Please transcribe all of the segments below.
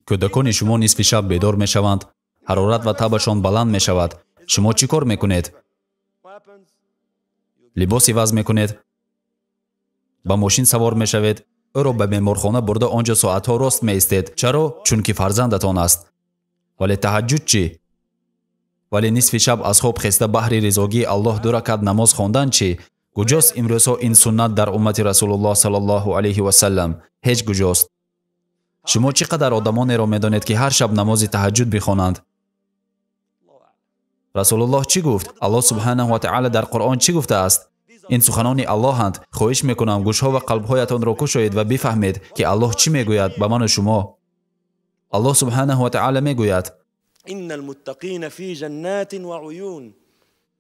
Кӯдакони шумо нисфи шаб бедор мешаванд, ҳарорат ва табашон баланд мешавад. Шумо чӣ кор мекунед? Либос иваз мекунед, ба мошин савор мешавед, ӯро ба беморхона бурда он ҷо соатҳо рост меистед. Чаро? Чунки фарзандатон аст. Вале таҳаҷҷуд чӣ? Вале нисфи шаб аз хоб хеста баҳри ризогии Аллоҳ ду ракат намоз хондан чӣ? Куҷост имрӯзҳо ин суннат дар уммати Расулуллоҳ саллаллоҳу алайҳи васаллам? Ҳеҷ куҷост. Шумо чӣ қадар одамонеро медонед, ки ҳар шаб намози таҳаҷҷуд бихонанд? Расулуллоҳ чӣ гуфт? Аллоҳ субҳанаҳу ва таъала дар Қуръон чӣ гуфтааст? Ин суханони Аллоҳанд. Хоҳиш мекунам гӯшҳо ва қалбҳоятонро кушоед ва бифаҳмед, ки Аллоҳ чӣ мегӯяд ба ману шумо. Аллоҳ субҳанаҳу ва таъала мегӯяд: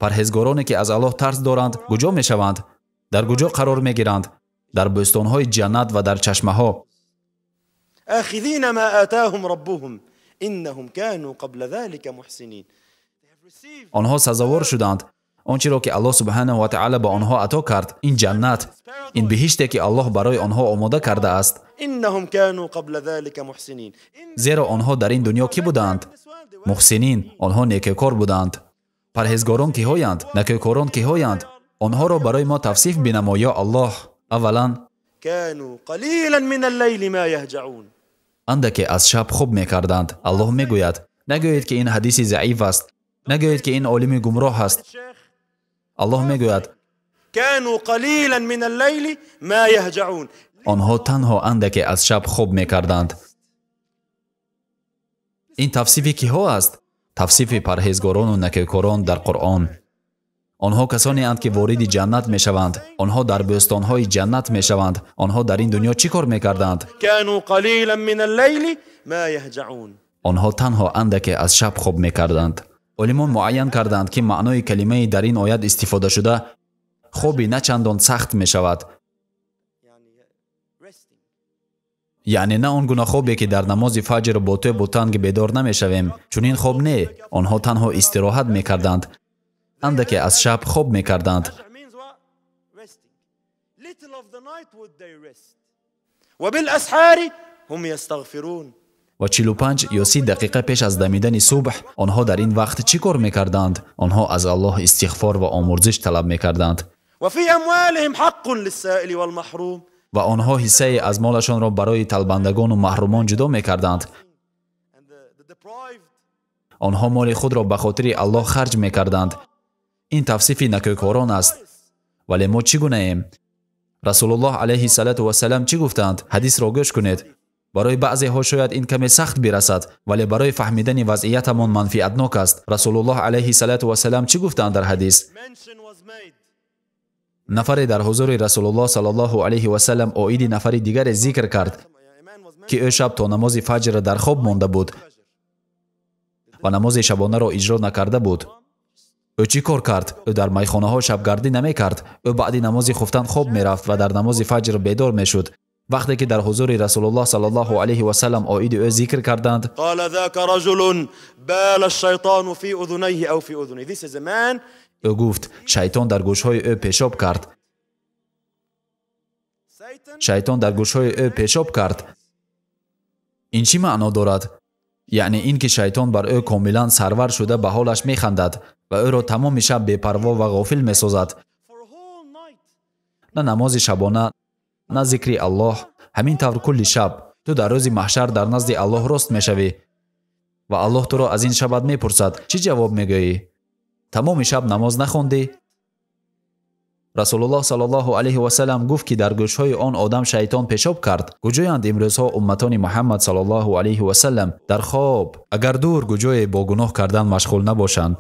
парҳезгороне, ки аз Аллоҳ тарс доранд, куҷо мешаванд? Дар куҷо қарор мегиранд? Дар бӯстонҳои ҷаннат ва дар чашмаҳо. Онҳо сазовор шуданд он чиро ки Аллоҳ субҳанаҳу ва таъала ба онҳо ато кард. Ин ҷаннат, ин биҳиште ки Аллоҳ барои онҳо омода кардааст. Зеро онҳо дар ин дунё кӣ буданд? Муҳсинин. Онҳо некӯкор буданд. Парҳезгорон киҳоянд? Некӯкорон киҳоянд? Онҳоро барои мо тавсиф бинамо, ё Аллоҳ. Аввалан, андаке аз шаб хоб мекарданд. Аллоҳ мегӯяд: нагӯед, ки ин ҳадиси заиф аст, нагӯед, ки ин олими гумроҳ аст. Аллоҳ мегӯяд: онҳо танҳо андаке аз шаб хоб мекарданд. Ин тавсифи киҳо аст? Тавсифи парҳезгорону некӯкорон дар Қуръон. Онҳо касонеанд, ки вориди ҷаннат мешаванд. Онҳо дар бӯстонҳои ҷаннат мешаванд. Онҳо дар ин дунё чӣ кор мекарданд? Онҳо танҳо андаке аз шаб хоб мекарданд. Олимон муайян карданд, ки маънои калимаи дар ин оят истифодашуда хоби на чандон сахт мешавад. Яъне на он гуна хобе, ки дар намози фаҷр бо тӯбу танг бедор намешавем. Чунин хоб не. Онҳо танҳо истироҳат мекарданд. Андаке аз шаб хоб мекарданд. Ва 45 ё 30 дақиқа пеш аз дамидани субҳ онҳо дар ин вақт чӣ кор мекарданд? Онҳо аз Аллоҳ истиғфор ва омурзиш талаб мекарданд. Ва онҳо ҳиссае аз молашонро барои талбандагону маҳрумон ҷудо мекарданд. Онҳо моли худро ба хотири Аллоҳ харҷ мекарданд. Ин тавсифи некӯкорон аст. Вале мо чӣ гунаем? Расулуллоҳ алайҳи салату вассалам чӣ гуфтанд? Ҳадисро гӯш кунед. Барои баъзеҳо шояд ин каме сахт бирасад, вале барои фаҳмидани вазъиятамон манфиатнок аст. Расулуллоҳ алайҳи салату вассалам чӣ гуфтанд дар ҳадис? Нафаре дар ҳузури Расулуллоҳ саллаллоҳу алайҳи васаллам оиди нафари дигаре зикр кард, ки ӯ шаб то намози фаҷр дар хоб монда буд ва намози шабонаро иҷро накарда буд. Ӯ чӣ кор кард? Ӯ дар майхонаҳо шабгардӣ намекард. Ӯ баъди намози хуфтан хоб мерафт ва дар намози фаҷр бедор мешуд. Вақте ки дар ҳузури Расулуллоҳ саллаллоҳу алайҳи васаллам оиди ӯ зикр карданд, ӯ гуфт: шайтон дар гӯшҳои ӯ пешоб кард. Шайтон дар гӯшҳои ӯ пешоб кард. Ин чӣ маъно дорад? Яъне ин ки шайтон бар ӯ комилан сарвар шуда ба ҳолаш механдад ва ӯро тамоми шаб бепарво ва ғофил месозад. На намози шабона, на зикри Аллоҳ. Ҳамин тавр кулли шаб ту дар рӯзи маҳшар дар назди Аллоҳ рост мешавӣ ва Аллоҳ туро аз ин шабат мепурсад. Чӣ ҷавоб мегӯӣ? Тамоми шаб намоз нахондӣ? Расулуллоҳ саллаллоҳу алайҳи васаллам гуфт, ки дар гӯшҳои он одам шайтон пешоб кард. Куҷоянд имрӯзҳо умматони Муҳаммад саллаллоҳу алайҳи васаллам? Дар хоб. Агар дур куҷое бо гуноҳ кардан машғул набошанд.